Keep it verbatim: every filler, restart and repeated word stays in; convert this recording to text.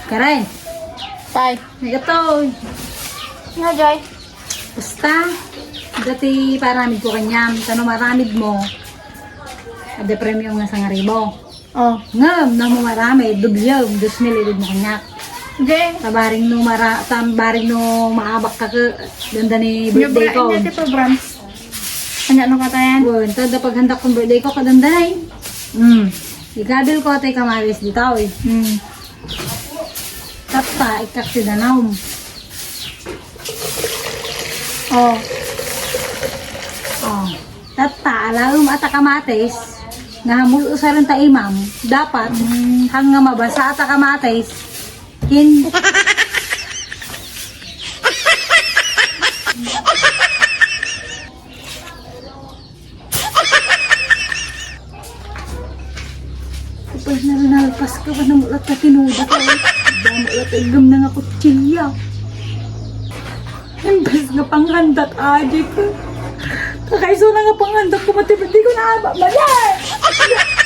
Karen. Tay. Nagatoy. Nga, Joy? Basta, dati paramid ko kanyam. Tano maramid mo. Ada premium nga sangaribo. Oh. Ngem, no mo maramid, dublem, dos mil ibig mo kanyak. Jay. Tabaring no mara-, tabaring no maabak ka ke, danda ni birthday ko. Anya ti program? Anya no katayan? Wen, tada paghandak kong birthday ko, kadanda na eh. Hmm. Ikabil ko, tay kamatis, di tao eh. Hmm. Tatta, ikak ti danum. Oh. Oh. Tatta, alaem a ta kamatis, nga hamul-usaren ta imam, dapat, hang nga mabasa a ta kamatis, kin- Kapag na nalpas ka, wala mo latta tinuda ka, eh. Wala mo latta igam na nga kutsilya. Imbes nga panghandak, adik. Kakaisuna nga panghandak ko, mati, di ko na aba, mali!